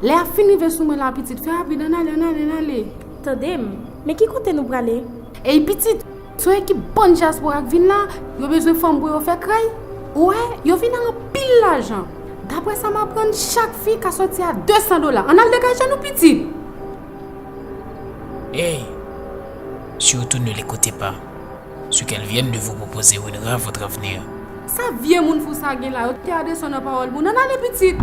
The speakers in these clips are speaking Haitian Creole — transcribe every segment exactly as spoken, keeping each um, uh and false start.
Lè y ap fin rive sou mwen la, pitit, fè rapid, ann ale, ann ale, ann ale. Tande m, men ki kote nou prale? Ey, pitit, se yon ekip bann dyaspora k vin la, yo bezwen fanm pou yo fè krèy. Ou wè, yo vin ak anpil lajan. Daprè sa m aprann, chak fi ka sòti a de san dola. Ann al degaje nou, pitit! Hey, surtout ne l'écoutez pas. Ce qu'elles viennent de vous proposer ruinera votre avenir. Sa vye moun fou sa gen la, yo te a desann nan pawòl moun. Ann ale, pitit!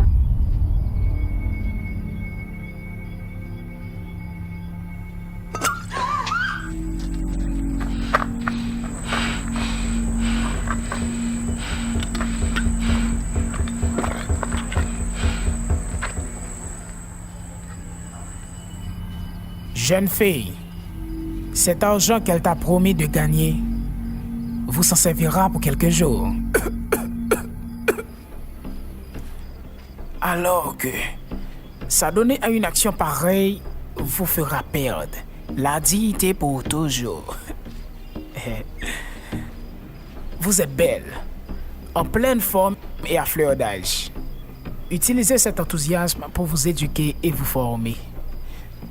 Jeune fille, cet argent qu'elle t'a promis de gagner vous s'en servira pour quelques jours. Alors que s'adonner à une action pareille vous fera perdre la dignité pour toujours. Vous êtes belle, en pleine forme et à fleur d'âge. Utilisez cet enthousiasme pour vous éduquer et vous former.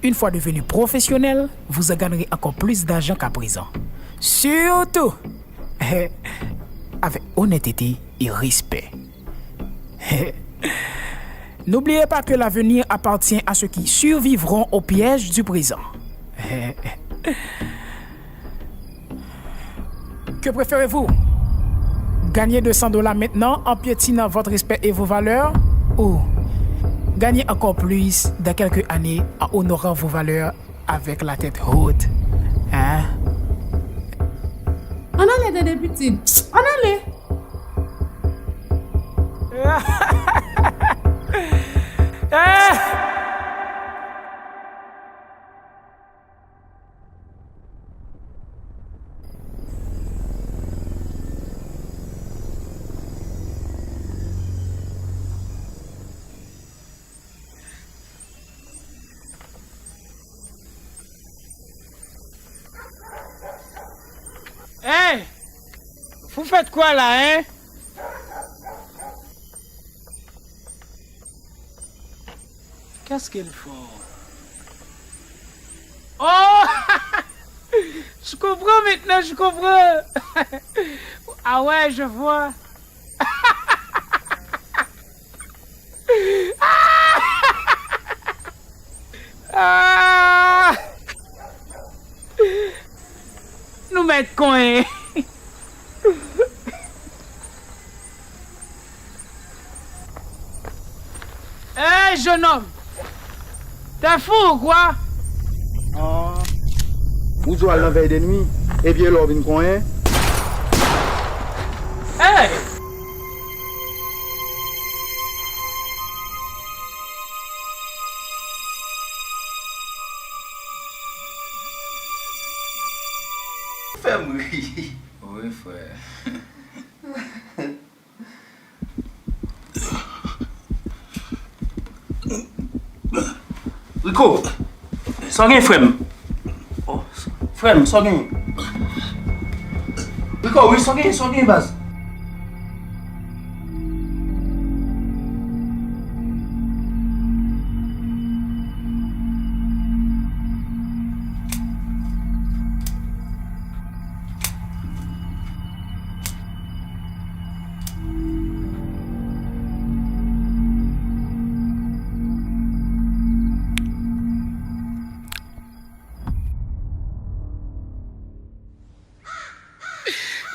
Une fois devenu professionnel, vous en gagnerez encore plus d'argent qu'à présent. Surtout avec honnêteté et respect. N'oubliez pas que l'avenir appartient à ceux qui survivront au piège du présent. Que préférez-vous? Gagner deux cents dollars maintenant en piétinant votre respect et vos valeurs, ou gagner encore plus dans quelques années en honorant vos valeurs avec la tête haute? Hein? Ann ale, tande, pitit. Ann ale! Hey! Vous faites quoi là, hein? Qu'est-ce qu'il faut? Oh! Je comprends maintenant, je comprends. Ah ouais, je vois. Ah! Nou mèt konyen. Hey, jeune homme! T'es fou ou quoi? Ah. Ou di w al nan vèy de nwi, epi e lè w vin konyen? Hey! Fè m ri. Wi, frè. Rico, sa w gen, frè m? Oh, frè m, sa w gen? Rico, wi, sa w gen, sa w gen, baz?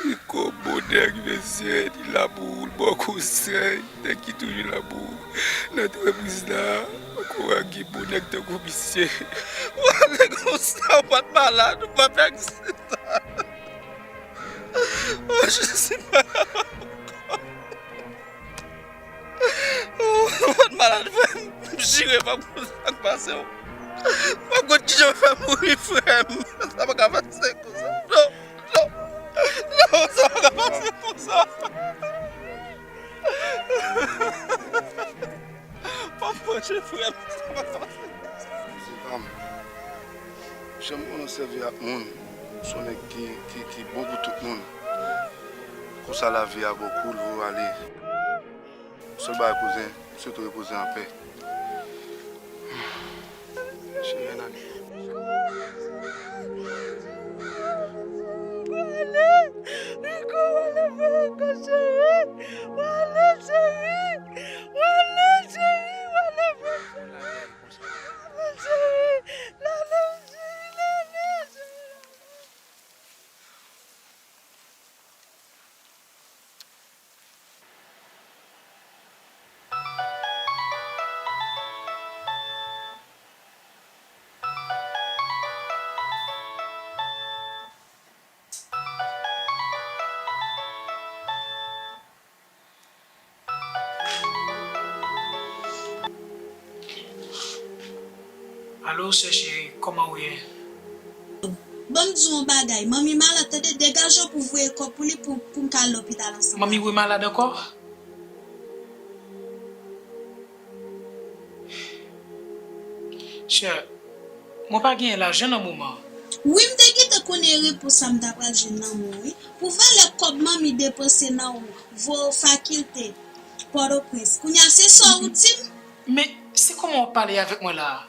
Rico bon nèg, mesye, li la pou ou, l ba w konsèy, nèg ki toujou la pou ou. Nan antrepriz la, poko wè gen bon nèg tankou misye. Ou ale konsa, ou pa t malad, ou pa t aksidan. Oh, Jezi, malad ankò. Oh, ou pa t malad, frè m. M jire, pa konn sa k pase w. Pa konn kijan w fè mouri, frè m. Sa pa ka pase konsa. Non, non, non, sa pa ka pase konsa. Pa manje, frè m. Sa pa ka pase konsa. Mezanmi, janm konnen sèvi ak moun, se yon nèg ki, ki, ki bon pou tout moun. Konsa lavi a ba w kou, l voye w ale. Sèl bagay, kouzen, m swete w repoze anpè. Rico, w ale fè rekò, cheri. W ale, cheri. W ale, cheri. W ale fè, cheri. W ale, cheri. L ale, cheri. L ale, cheri. Alo, sè cheri, kòman ou ye? Ban m di w yon bagay, manmi malad tande, degaje w pou voye kòb pou li pou, pou m ka al lopital ansanm. Manmi remalad ankò? Chè, mwen pa genyen lajan nan moman. Wi, m te gentan konnen repons sa m ta pral jwenn nan men w, wi. Pou valè kòb manmi depanse nan ou, voye w fakilte Pòtoprens. Kounye a, se sa w di m? Men, se kòman w ap pale avèk mwen la a?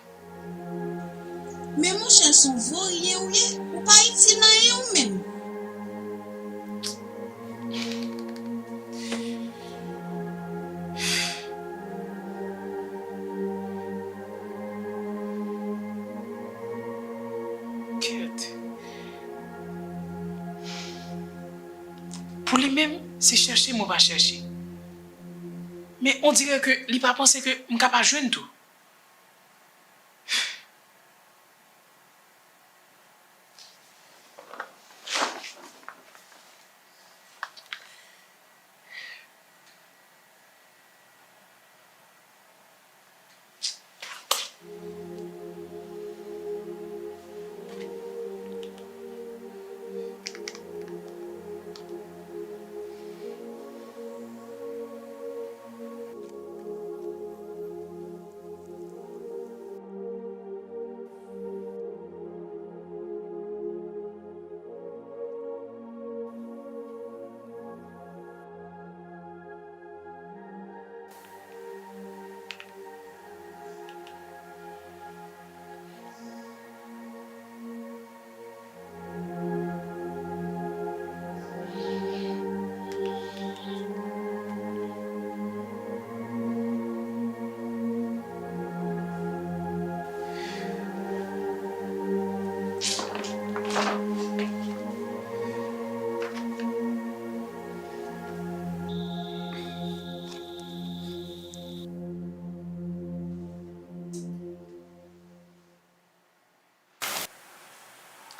Men monchè, se yon voryen ou ye, ou pa itil anyen ou menm. Kèt. Pou li menm, se chèche mwen pa chèche. Men on dirè ke li pa panse ke m ka pa jwenn tou.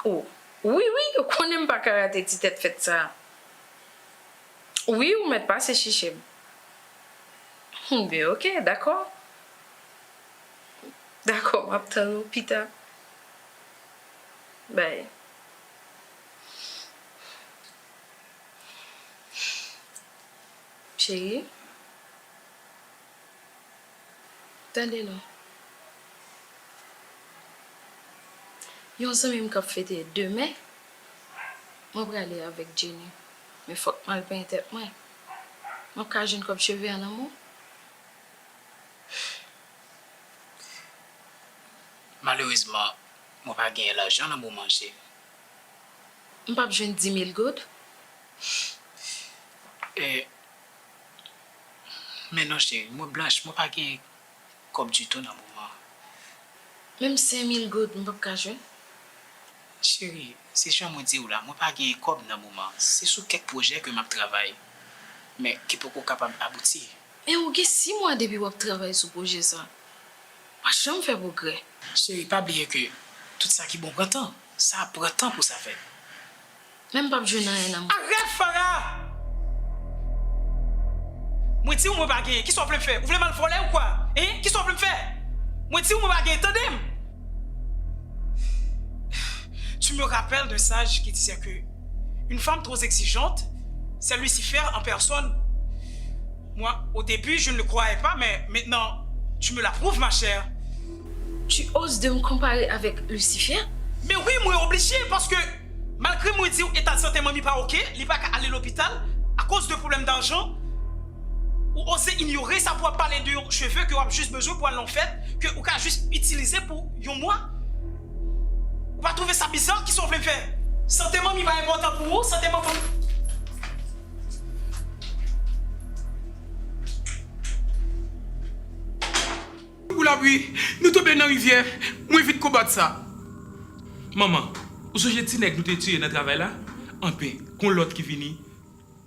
O, wi, wi, ou konnen m pa ka rate ti tèt fèt sa a. Wi, ou mèt pase chiche m. Hm, ben, oke, dakò. Dakò, m ap tann ou pita. Bay. Cheri. Tande non. Yon zanmi m k ap fete demen, mwen prale avèk Jenny. Men fòk m al penyen tèt mwen. M ap ka jwenn kòb cheve a nan men w? Malerezman, mwen pa genyen lajan nan moman, cheri. M p ap jwenn di mil goud? E, men non, cheri, mwen blanch, mwen pa gen kòb ditou nan moman an. Menm senk mil goud, m p ap ka jwenn? Cheri, se jan mwen di w la, mwen pa gen kòb nan moman an. Se sou kèk pwojè ke m ap travay, men ki poko kapab abouti. Men ou gen sis mwa depi w ap travay sou pwojè sa a. W pa janm fè pwogrè. Cheri, pa bliye ke tout sa ki bon pran tan. Sa ap pran tan pou sa fèt. Men m p ap jwenn anyen nan men w. Arèt, Farah! Mwen di w mwen pa genyen. Kisa w vle m fè? Ou vle m al vòlè ou kwa? Hein? Kisa w vle m fè? Mwen di w mwen pa genyen, tande m! Tu me rappelles d'un sage qui disait que une femme trop exigeante, c'est Lucifer en personne. Moi, au début, je ne le croyais pas, mais maintenant, tu me l'approuves, ma chère. Tu oses de me comparer avec Lucifer? Men wi, mwen oblije, paske malgre mwen di w eta de sante manmi pa oke, li pa ka ale lopital akoz de pwoblèm dajan, ou oze inyore sa pou w ap pale de yon cheve ke w ap jis bezwen pou al nan fèt, ke ou ka jis itilize pou yon mwa. Sa bizan, kisa w vle m fè? Sante manmi pa enpòtan pou ou? Sante manman. Pou lapli, nou tonbe nan rivyè, mwen vin konbat sa. Manman, ou sonje ti nèg nou te tiye nan travay la? Anben, gon lòt ki vini,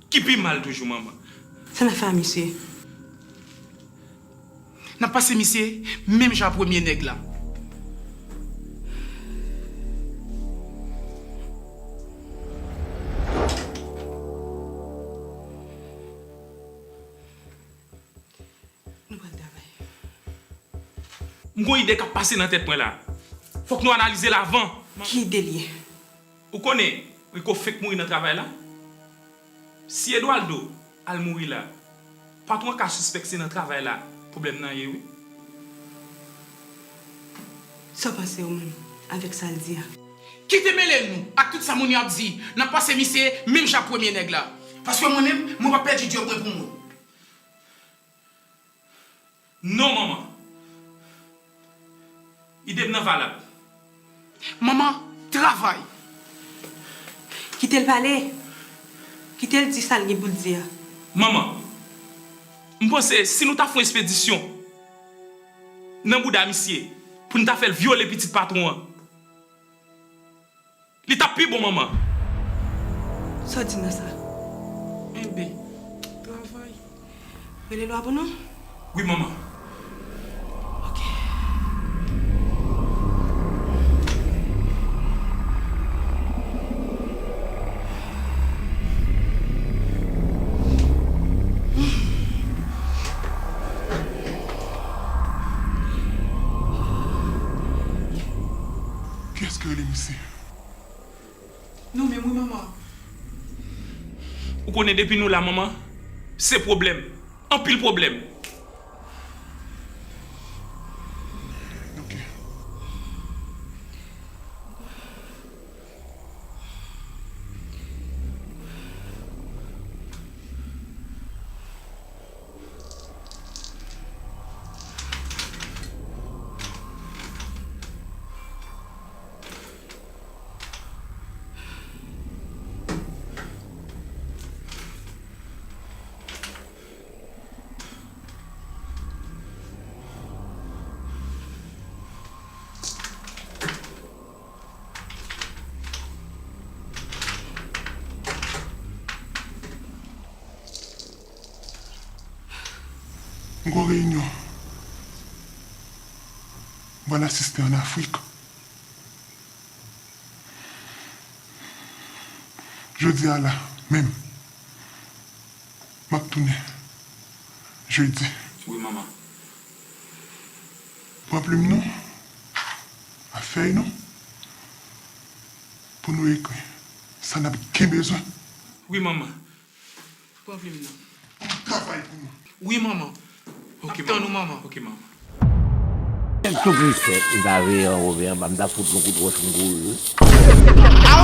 ki pi mal toujou, manman. Sa n ap fè a misye? N ap pase misye menm jan ak premye nèg la. Nou pral travay. M gon ide k ap pase nan tèt mwen la. Fòk nou analize l avan. Ki ide l ye? Ou konnen Rico fenk mouri nan travay la? Si Eduardo al mouri la, patwon an ka sispèk se nan travay la pwoblèm nan ye, wi. Sa w panse ou menm avèk sa l di a? Kite mele nou ak tout sa moun yo ap di. N ap pase misye menm jan ak premye nèg la. Paske mwen menm, mwen p ap pèdi djòb mwen pou moun. Non, manman. Ide m nan valab. Manman, travay. Kite l pale. Kite l di sa l gen pou l di a. Manman, m panse si nou ta fè yon espedisyon nan bouda misye pou n ta fè l vyole pitit patwon an, li t ap pi bon, manman. Sa w di nan sa? Enben, travay. Rele lwa pou nou? Wi, manman. Ok. Kiyès ki rele misye? Nou menm wi, manman. Ou konnen depi nou la, manman, se pwoblèm. Anpil pwoblèm. Ok. M gon reyinyon. M pral asiste ann Afrik. Jodi a la menm, m ap tounen jedi. Wi, manman. Pran plim nou ak fèy nou pou nou ekri sa n ap gen bezwen. Wi, manman. Pran plim nan. Travay pou nou. Wi, manman. Ok, manman. M ap tann ou, manman. Menm tou plis fèt, m ta veye anwo veye anba, m ta fout yon kout wòch m kouri wi.